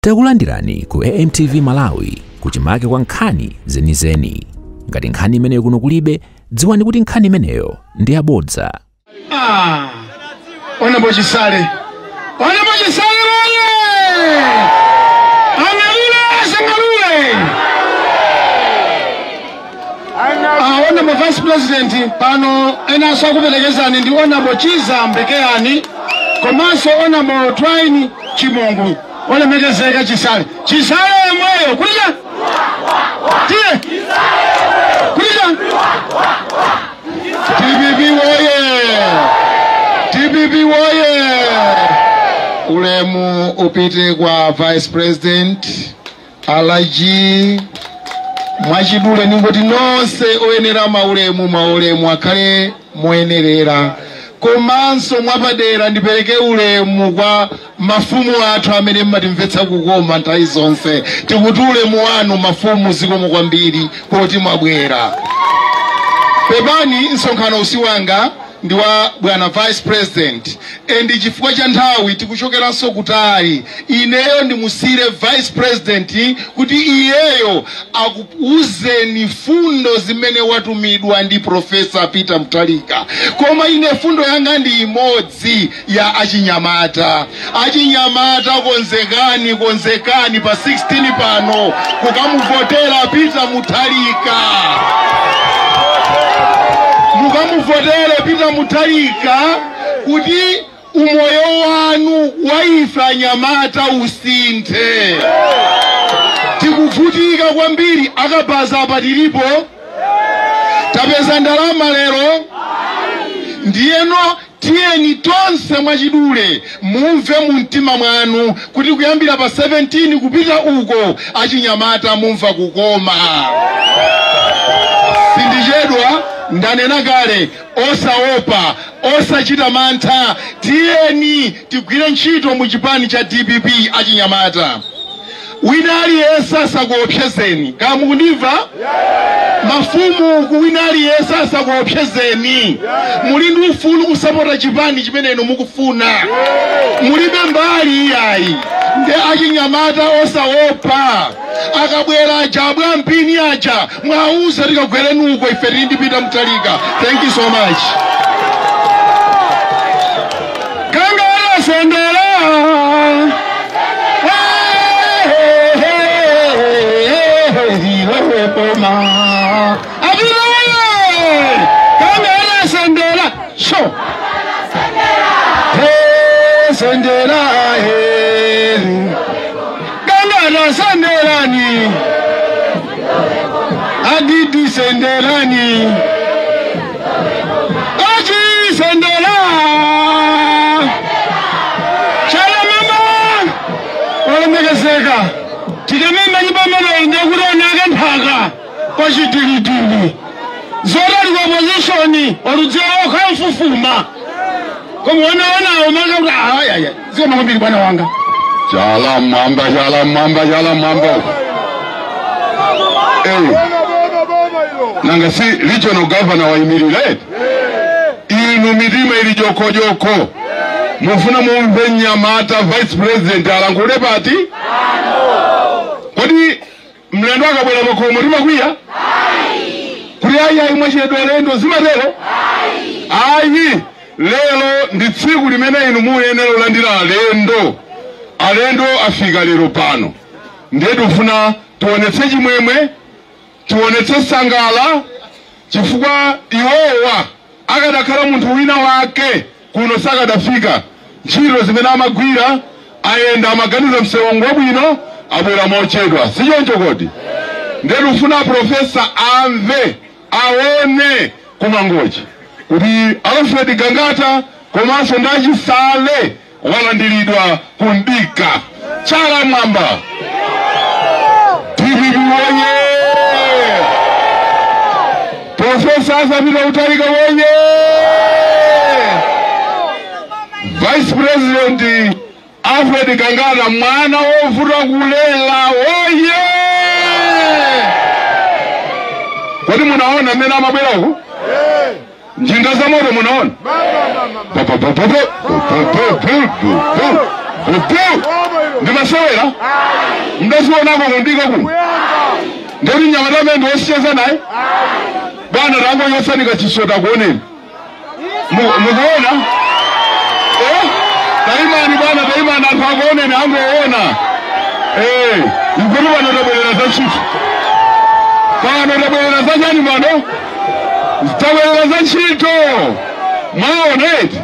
Takulandirani ku AMTV Malawi kuchimake kwa nkhani zenizeni. Ngati nkhani imeneyo kuno kulibe, dziwani kuti nkhani imeneyo ndi yabodza. Honorable Chisale. Honorable Chisale oye! Ang'alule asang'alule! Honorable Vice President pano enanso akuperekezani ndi Honorable Chiza Mbekeyani komanso Honorable Twaini Chimungu. Olemekezeka Chisale. Chisale mweyo kulija? Tiye? Kulija? TBB woye! TBB woye! Ulemu upite kwa Vice President Alaji mwachidule ningoti nonse oyenera maulemu maulemu akhale moyenerera komanso mwapadera ndipereke ulemu kwa mafumu athu amene mmatimvetsa kukoma nthawi zonse. Tikuti ulemu wanu mafumu zikomo kwambiri poti mwabwera. Pepani msonkhano usiwanga ndi wa bwana Vice President endi chifukwa cha nthawi tikuchokeranso kutali. Ineyo ndimusire Vice President kuti iyeyo akuuzeni fundo zimene watumidwa ndi Professor Peter Mutharika. Koma ine fundo yanga ndi imodzi ya achinyamata. Achinyamata konzekani, konzekani pa 16 pano kukamuvotera Peter Mutharika. Mukamuvotere Peter Mutharika kuti umoyo wanu waife anyamata usinthe. Tikuvutika kwambiri akabaza apa tilipo tapeza ndalama lero ndiyeno tiyeni tonse mwachidule mumve mu mtima mwanu kuti kuyambira pa 17 kupita uko achinyamata mumva kukoma. Sindichedwa ndanena kale, osaopa osachita mantha, tiyeni tigwire ntchito mu chipani cha DPP achinyamata. Wina aliyense asakuopsezeni. Kama mukundimva? Mafumu ku wina aliyense asakuopsezeni. Muli ndi ufulu kusapota chipani chimene inu mukufuna. Mulibe mbali iyayi. Nde achinyamata osaopa. Akabwera aja abwa mpini aja mwauza tikagwerenuko ife tili ndi Peter Mutharika. Thank you so much. Kangala sendela. Kangala sendela. Sho. Hey sendela hey. Kangala sendelani. Adidi sendelani. Aji sendela. Chala mama. Olemekezeka. Tikamema nyumba mwana ndekuona kanthaka kwa chidilidili. Zora li opposition oludzero khamfufuma. Koma onaona omanga kuti aya zikoma kwambiri bwana wanga. Chala mwamba, chala mwamba, chala mwamba. Nanga si regional governor wa imirire. Inu mitima ili joko joko. Mufuna mumve nyamata Vice President alangule pati? Kodi mlendo akabwera makomo timakwiya? Kuli ayi ayi mwachedwa lendo zimatero? Ayi lero ndi tsiku limene inu muyenera kulandira alendo. Alendo afika lero pano. Ndiye tifuna tionetse chimwemwe, tionetse sangala, chifukwa iwowa akadakhala munthu wina wake kuno sakadafika. Ntchito zimene amagwira ayenda amaganiza msewu wabwino abwera mochedwa. Si choncho kodi? Ndiye tifuna profesa amve aone kumangochi kuti Alfred Gangata komanso ndi Chisale walandiridwa kundika. Chala mwamba. TBB woye! Profesa Peter Mutharika woye! Vice President Alfred Gangata mwana wovuta kulela woye! Kodi munaona mmene amabwera uku? Njinga za moto munaona? Upu ndimasewera mdasionako kundika kuno ndoti nyamata amene ndiwosiyeza naye bwana tango yosanika chisota kuoneni mukuona taimani bwana taimani anthu akuoneni angoona ikuti pano tabwerera za ntchito pano tabwerera za chani pano tabwerera za ntchito mwaona eti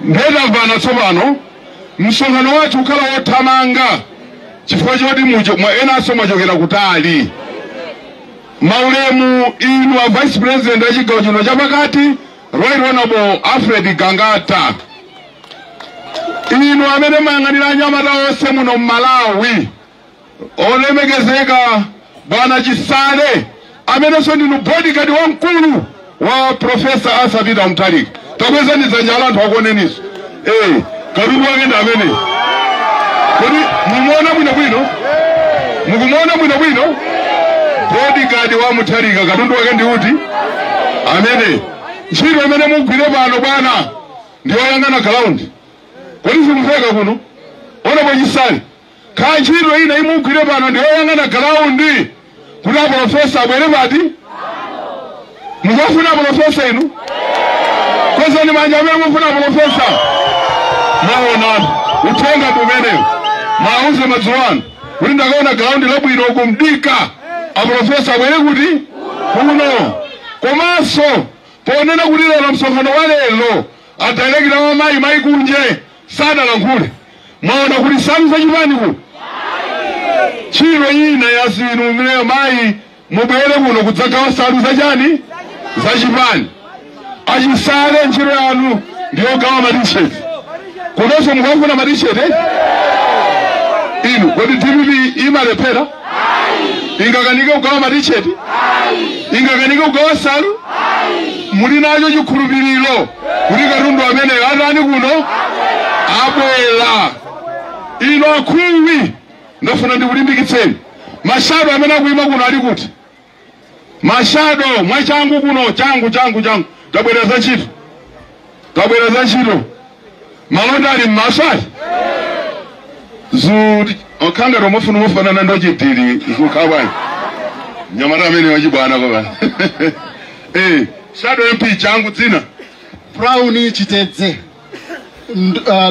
ndetamvana tsopano msonkhano wathu ukhala wothamanga chifukwa choti enanso mwachokera kutali. Maulemu inu a Vice President wa chigawo chino chapakati Right Honorable Alfred Gangata, inu amene mayang'anira anyamata onse muno m'Malawi olemekezeka bwana Chisale amenenso ndinu bodyguard wamkulu wa Professor Arthur Peter Mutharika. Takwezani dzanja la anthu akuoneniso katundu wake ndi amene. Kodi mumuona bwinobwino? Mukumuona bwinobwino? Bodyguard wa Mutharika katundu wake ndi uti? Amene ntchito imene mugwire pano bwana ndiyoyang'ana ground. Kodi simumveka kuno? Ona Chisale kha ntchito ina imugwire pano ndiyoyang'ana ground kuti aprofesa abwere pati? Mukufuna aprofesa inu? Kwezani manja amene mufuna aprofesa. Mwaonani uthenga kumenewo mwauze madzulo kuti ndakaona ground labwino kumdika aprofesa abwere kuti kuno. Komanso ponena kuti lero msonkhano wa lero adirekita wa mayi Maikunje sadalankhule. Mwaona kuti salu zachipani kuno ntchito ina ya zinu imeneyo mayi mubwere kuno kudzagawa salu zachani zachipani. Achisale ntchito yanu ndiyogawa matisheti. Kunonso mukafuna matisheti inu kodi DPP imalephera? Ingakanike kugawa matisheti? Ingakanike kugawa salu? Muli nacho chikhulupiriro kuti katundu ameneyo atani kuno abwera. Ino akhuwi ndafuna ndikulimbikitseni. Mashado amene akuyima kuno ali kuti? Mashado mwachangu kuno changu changu changu tabwera za ntchito tabwera za ntchito. Malonda ali m'maso ati zuti okhanga tomafuna mofanana ndochitiri zukhabwanyi nyamata amene wachibwana kopani Shadow MP changu dzina Brown Chitedze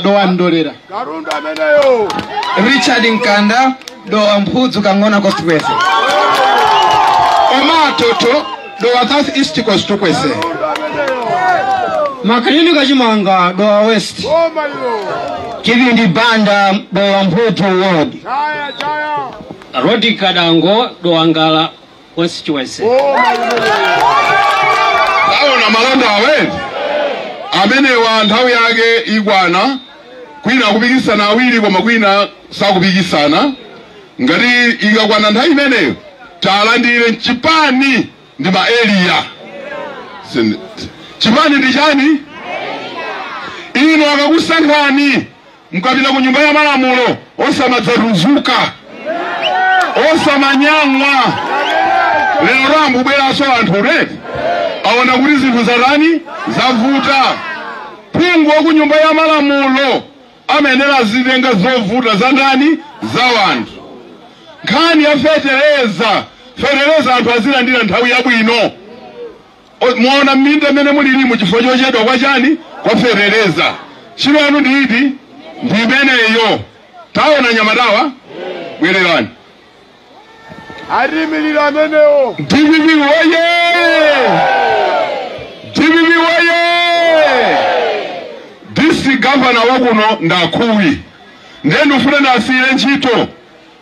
Dowa Ndolera Richard Nkanda Dowa Mphudzu Kang'ona Constituency. Omar Toto Dowa South East Constituency. Makalini Kachimanga Dowa West. Kivindi Banda Dowa Mphudzu Ward. Rodi Kadango Dowa Ngala Constituency. Aona malonda awe amenewa nthawi yake ikwana kwina akupikisana awiri koma kwina sakupikisana. Ngati ikakwana nthawi imeneyo talandire mchipani ndi ma area. Chipani ndi chani? Ino akakusankhani mukapita ku nyumba ya malamulo osamadzatuzuka osamanyang'wa. Lero rambubweranso anthu redi aona kuti zinthu zatani zavuta. Phungu wa ku nyumba ya malamulo amenera azitenga zovuta za ndani za wanthu. Nkhani ya fetereza fetereza anthu azilandira nthawi yabwino. Mwaona m'minda imene mulilimu chifukwa chochedwa kwa chani kwa fetereza. Ntchito yanu ndi iti? Ndi imeneyo. Taona nyamatawa bwererani. Arimilira amenewo. DPP woye! DPP woye! District governor wakuno ndakhuwi. Ndiye ndifuna ndasiyire ntchito.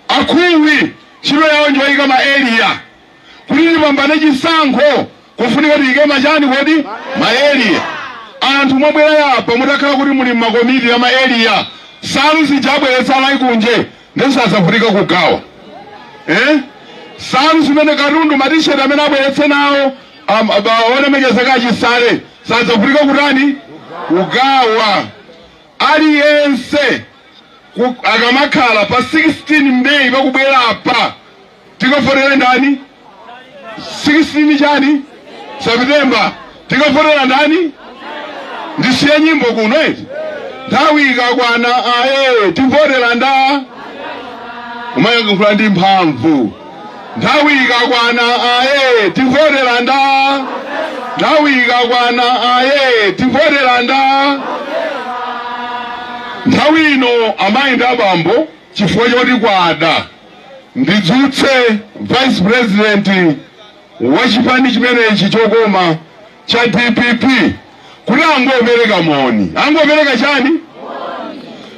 Akhuwi ntchito yawo njoyika ma area. Kuti tipambane chisankho kufunika tiyike machani kodi ma area. Anthu mwabwera apa mutakhala kuti muli m'makomiti ya ma area. Salu zijabweretsa laikunje ndisazavutika kugawa. Salu zimene katundu matisheti amene abweretse nawo olemekezeka achisale sadzavutika kutani kugawa. Aliyense akamakhala pa 16 May pakubwera apa tikafotera ndani? 16 chani September tikafotera ndani? Ndisiye nyimbo kuno eti. Nthawi ikakwana aye tivotera nda umayankhula ndi mphamvu. Nthawi ikakwana aye tivotera nda. Nthawi ikakwana aye tivotera nda. Nthawi ino amayi ndi abambo, chifukwa choti kwada, ndidzutse vice president wa chipani chimenechi chokoma cha DPP kuti angopereka moni. Angopereka chani?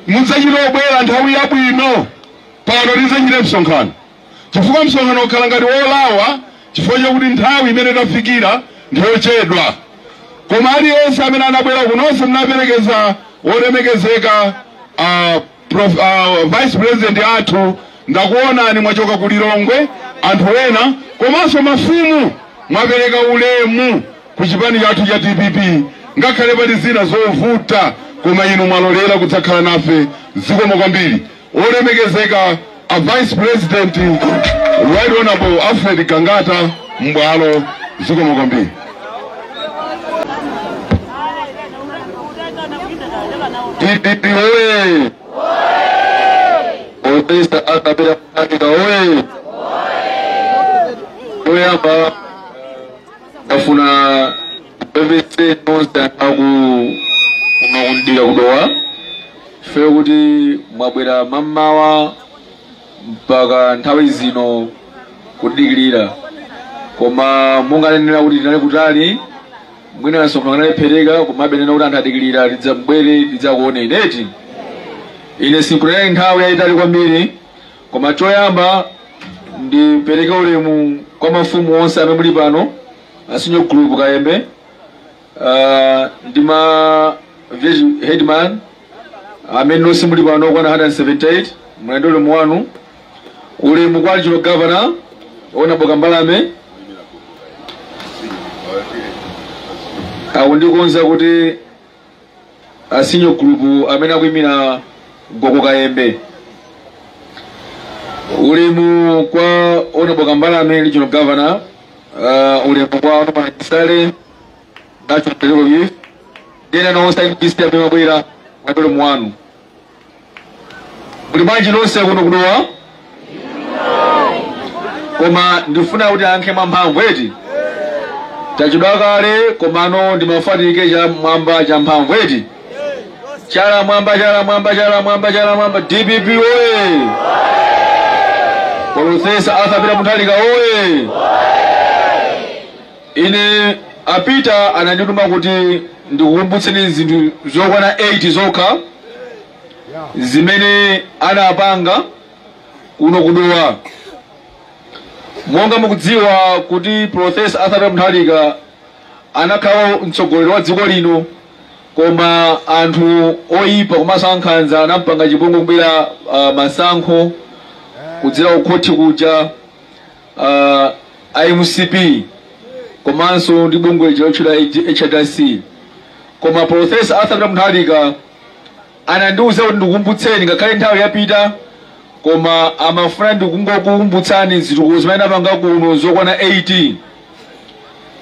Mudzachita obwera nthawi yabwino pano tidzachite msonkhano, chifukwa msonkhano ukhala ngati wolawa chifukwa chakuti nthawi imene tafikira ndiyochedwa. Koma aliyense amene anabwera kunonse munaperekeza wolemekezeka vice president athu, ndakuonani mwachoka ku Lilongwe anthu ena komanso mafumu mwapereka ulemu ku chipani chathu cha DPP, ngakhale pali zina zovuta koma inu mwalolera kudzakhala nafe. Zikomo kwambiri. Olemekezeka a vice president Right Honorable Alfred Gangata Mbwalo, zikomo kwambiri. DPP oye! Profesa Arthur Peter Mutharika oye! Oyamba ndafuna PVC nonse aku unakundira kudowa chifukwa kuti mwabwera mammawa mpaka nthawi zino kudikirira, koma munganenera kuti tinali kutali mwina nsonkhano analipereka komabe nena kuti anthu adikirira lidzabwere lidzakuoneni eti. Ine sinkunena nthawi yayitali kwambiri, koma choyamba ndipereke ulemu kwa mafumu onse amene muli pano, asinyo group Kayembe, ndi ma village headman amene nonse muli pano kwana 178, mulandire ulemu wanu. Ulemu kwa regional governor Honorable Kambalame, akundikonza kuti asinyo group amene akuyimira Gogo Kayembe. Ulemu kwa Honorable Kambalame regional governor, ulemu kwa Honorable Kisale nacho peleko youth dena nonse MDC amene mabwera mwatole mwanu. Muli bwanji nonse kuno kudowa? Koma ndifuna kuti ankhe mwamphamvu eti. Tachidwa kale komano ndimafanike cha mwamba cha mphamvu eti. Chala mwamba, chala mwamba, chala mwamba, chala mwamba. DPP oye! Profesa Arthur Peter Mutharika oye! Ine apita anandituma kuti ndikukumbutseni zinthu zokwana 8 zokha zimene anapanga kuno kudowa. Monga mukudziwa kuti Profesa Arthur Peter Mutharika anakhala mtsogoleri wa dziko lino, koma anthu oyipa komanso ankhanza anampanga chipongwe kubwera masankho kudzera kukhoti kuja IMCP komanso ndi bungwe lotchedwa HRC. Koma Profesa Arthur Peter Mutharika anandiwuza kuti ndikukumbutseni ngakhale nthawi yapita, koma amafuna ndikungokukumbutsani zitukuko zimene anapanga kuno zokwana 80.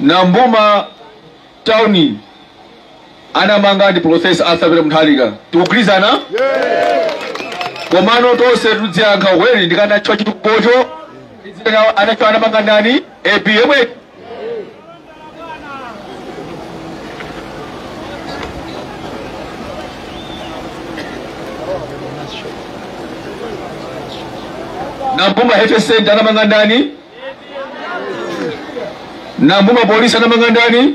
Nambuma town anamanga ndi Profesa Arthur Peter Mutharika. Tikugwirizana? Komano tonse tidziyankha kweli ndikanatchwa chitukukocho anatchwa anamanga ndani? APM. Nambuma Health Center anamanga ndani? Nambuma polisi anamanga ndani?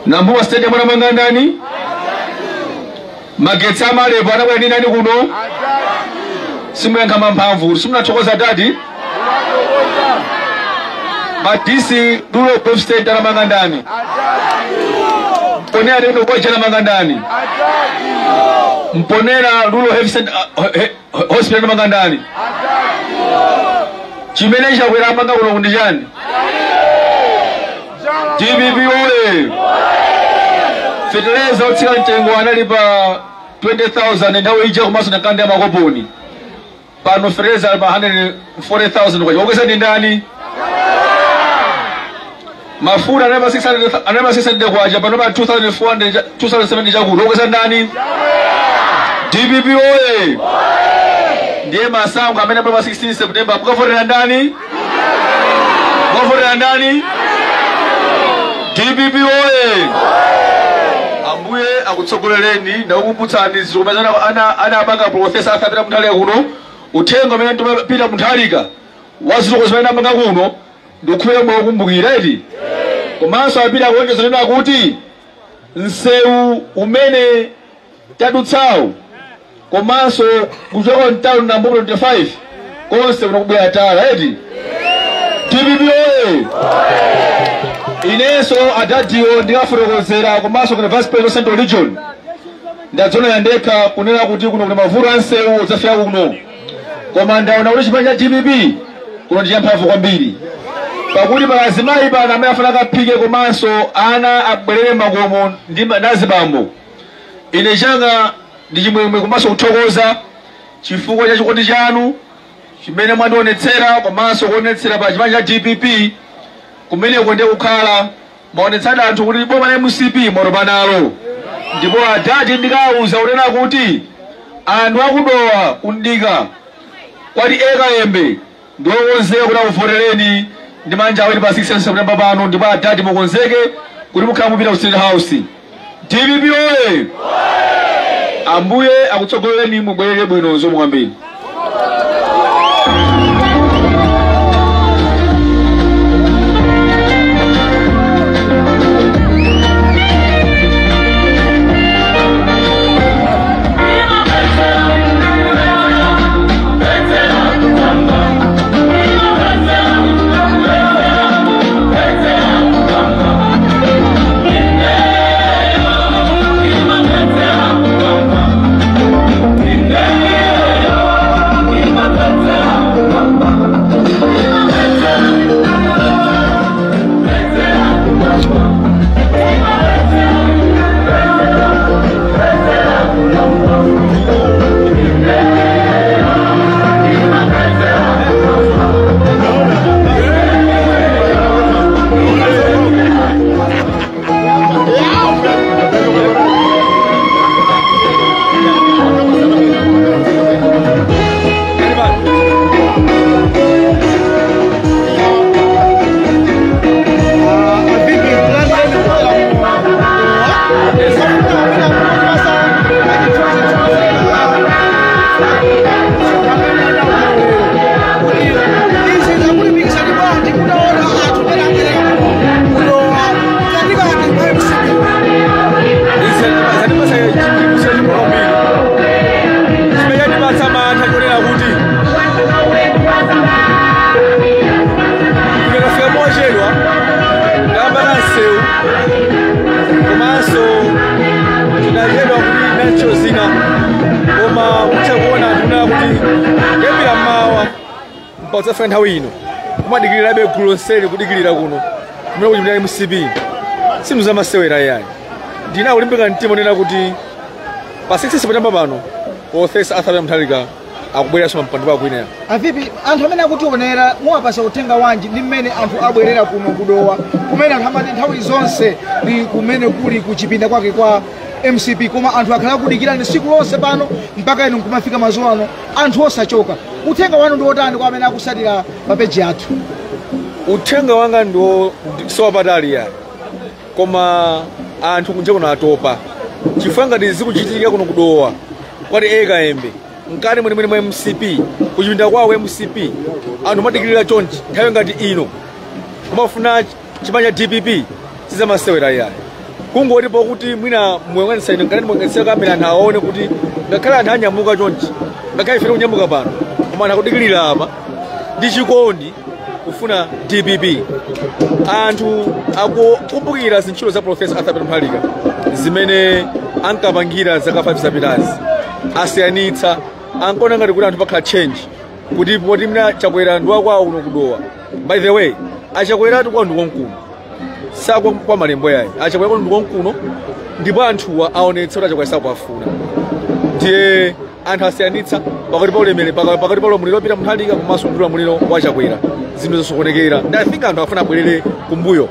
Nambuma stadium anamanga ndani? Magetsi amalepo anabwera ndi ndani kuno? Simuyankha mamphamvu, simunathokoza dadi? Madisi Rural Golf State anamanga ndani? Mponera lino koja anamanga ndani? Mponera Rural Health Center Hospital anamanga ndani? Chimene chakwera amanga kuno ndi chani? DPP oye! Feteleza otsika mtengo anali pa 20,000 nthawi ija komanso nakanda ya makoponi. Pano feteleza ali pa 140,000 kwacha. Wakweza ndi ndani? Mafuta anali pa 600 anali pa 600 kwacha, pano pa 2400 2070 chakuti okweza ndani? DPP oye! Ndiye masankho amene pa 16 September mukavotera ndani? Mukavotera ndani? DPP oye! Ambuye akutsogolereni ndakukumbutsani zomwe anapanga Profesa Arthur Peter Mutharika kuno. Uthenga umene Peter Mutharika wa ziloko zimene anapanga kuno ndikukhulupirira mwakumbukira eti. Komanso apita kuonjeza nena kuti nsewu umene tadutsawu komanso kuchoka mtown namba 25 konse kuno kubwera tala eti. DPP oye! Inenso adadiwo ndikafotokozera komanso kuna Vice President Central Region ndadzonera ndekha kunena kuti kuno kuna mavuto ansewu udzafika kuno, koma ndaona kuti chipani cha DPP kuno ndi champhamvu kwambiri, pakuti pakazimayi pano amene afuna akaphike komanso ana abwerere makomo ndi nazibambo. Ine changa ndi chimwemwe komanso kuthokoza chifukwa cha chikondi chanu chimene mwandionetsera komanso kuonetsera pa chipani cha DPP kumeneko ndiye kukhala maonetsana anthu kuti boma la MCP mwatopa nalo. Ndipo adati ndikawuza kunena kuti anthu akudowa kundika kwati ekayembe ndiokonzeka kuti akuvotereni ndi manja awiri pa 6 September pano. Ndipo adati mukonzeke kuti mukhala mupita ku State House. DPP oye! Ambuye akutsogolereni mubwerere bwino zomwe kwambiri. Nthawi ino kumadikirirabe gulu lonseli kudikirira kuno kumene kuchimira MCP sinthu zamasewera yayi. Ndina kulimbika mtima nena kuti pa 6 September pano Profesa Arthur Peter Mutharika akubweranso pampando pakwina. Avipi anthu amene akutionera muwapasa uthenga wanji ndi mmene anthu abwerera kuno kudowa kumene anthu amati nthawi zonse ndi kumene kuli kuchipinda kwake kwa MCP, koma anthu akhala kudikirani siku lonse pano mpaka inu nkumafika mazuwa ano anthu osachoka. Uthenga wanu ndi wotani kwa amene akusatira pa peji yathu? Uthenga wanga ndiwo siwapatali yayi, koma anthu kunja kuno atopa chifukwa ngati zikuchitika kuno kudowa kwati ekayembe mkati mwenimweni mwa MCP kuchipinda kwawo MCP anthu amadikirira chonchi nthawi ngati ino kumafuna chipani cha DPP sizamasewera yayi. Kungoti pokuti mwina muyang'anitsa ino ngati muyang'anitsa kamera anthu aone kuti ngakhale anthu anyamuka chonchi ngakhale ife tikunyamuka pano koma anthu akudikirira apa ndi chikondi kufuna DPP. Anthu akukumbukira zintchito za Profesa Arthur Peter Mutharika zimene ankapangira zaka 5 zapitazi, asiyanitsa ankaona ngati kuti anthu pakhala change kuti poti mna Chakwera ndi wakwawo kuno kudowa. By the way, Achakweratu kwa ndikonkuno sakwa kwa malembo yayi, Achakwera kwa ndikonkuno ndipo anthuwa aonetsa kuti Achakwera sakuafuna. Ndiye anthu asiyanitsa pakati pa ulemere pakati pa ulamuliro wa Peter Mutharika komanso ndi ulamuliro wa Chakwera, zinthu zosokonekera. Ndi I think anthu afuna abwerere kumbuyo.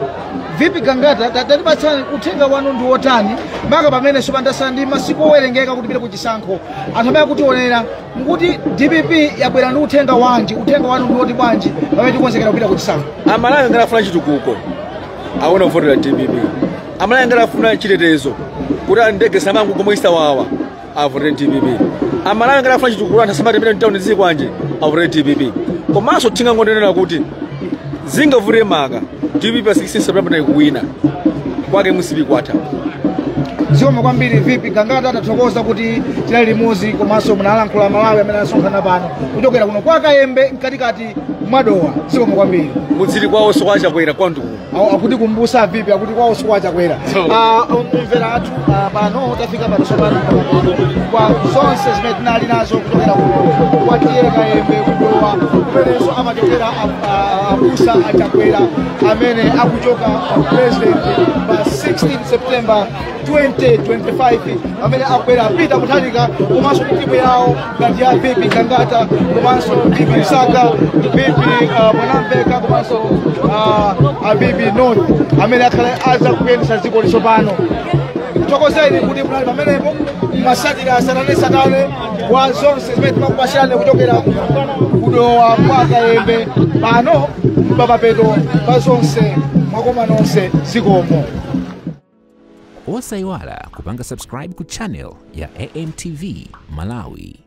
Vipi Gangata, tatipatsani uthenga wanu ndi wotani maka pamene sopandasana ndi masiku owerengeka kuti pite kuchisankho, anthu amene akutionera nkuti DPP yabwera ndi uthenga wanji, uthenga wanu ndi woti bwanji pamene tikonzekera kupita kuchisankho? Amalawi ngati afuna chitukuko aona kuvotera DPP. Amalawi ngati afuna chitetezo kuti ndege samangu komwe isawawa avotere DPP. Amalawi ngati afuna chitukuko anthu asamatembera mtawuni zikwanje avotere DPP. Komanso tingangonenera kuti zingavute maka DPP pa 16 September ikuwina kwake musibi kwatha. Zikomo kwambiri Vipi Gangata, tathokoza kuti tinali limodzi komanso munalankhula Malawi amene asonkhana pano kuchokera kuno kwa Kayembe mkatikati mwa Dowa. Zikomo kwambiri. Mudziri kwawo sikwachakwera kwanduku akuti kumbusa Vipi akuti kwawo sikwachakwera. Umvera athu pano tafika pano sopano kwa zonse zimene tinali nazo kuchokera kuno kwa T/A Kayembe kudowa kumenenso amachokera abusa achakwera amene akuchoka president pa 16 September 2025 amene akubwera Peter Mutharika komanso ndi timu yawo ngati ya Vipi Gangata komanso Vipi Msaka, Vipi Mwanamveka komanso Vipi North amene akhale aza kuyendetsa dziko litsopano. Ndikuthokozeni kuti munali pamenepo masatira satane kwa zonse zimene timakupasirani kuchokera kudowa kwa Kayembe pano papapeto pa zonse mwakoma nonse zikomo. Osayiwala kupanga subscribe ku channel ya AMTV Malawi.